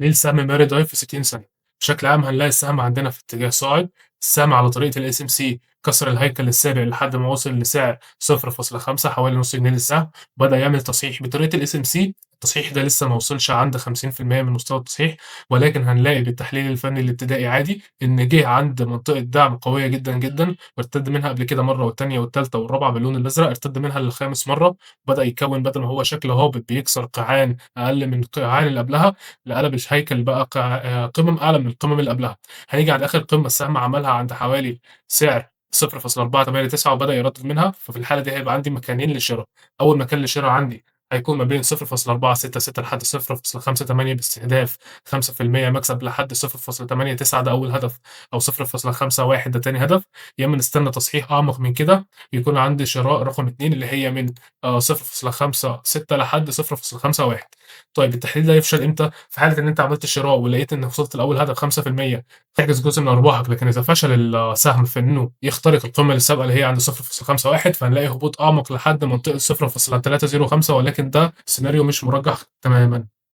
تحليل سهم ماريدايم في 60 ثانية. بشكل عام هنلاقي السهم عندنا في اتجاه صاعد، السهم على طريقة ال SMC كسر الهيكل السابق لحد ما وصل لسعر 0.5 حوالي نص جنيه للسهم، بدأ يعمل تصحيح بطريقة ال SMC. التصحيح ده لسه ما وصلش عند 50% من مستوى التصحيح، ولكن هنلاقي بالتحليل الفني الابتدائي عادي إن جه عند منطقة دعم قوية جداً جداً، وارتد منها قبل كده مرة والتانية والتالتة والرابعة باللون الأزرق، ارتد منها للخامس مرة، بدأ يكون بدل ما هو شكل هابط بيكسر قيعان أقل من القيعان اللي قبلها، لقلب الهيكل بقى قمم أعلى من القمم اللي قبلها. هنيجي على آخر قمة السهم عملها عند حوالي سعر 0.489 وبدأ يردد منها، ففي الحالة دي هيبقى عندي مكانين للشراء. أول مكان للشراء عندي هيكون ما بين 0.466 لحد 0.58 باستهداف 5% مكسب لحد 0.89، ده أول هدف، أو 0.51 ده تاني هدف. يا إما نستنى تصحيح أعمق من كده يكون عندي شراء رقم 2 اللي هي من 0.56 لحد 0.51. طيب التحليل ده يفشل إمتى؟ في حالة إن أنت عملت شراء ولقيت إن وصلت لأول هدف 5% تحجز جزء من أرباحك، لكن إذا فشل السهم في إنه يخترق القمة السابقة اللي هي عند 0.51 فهنلاقي هبوط أعمق لحد منطقة 0.305، ولكن ده سيناريو مش مرجح تماماً.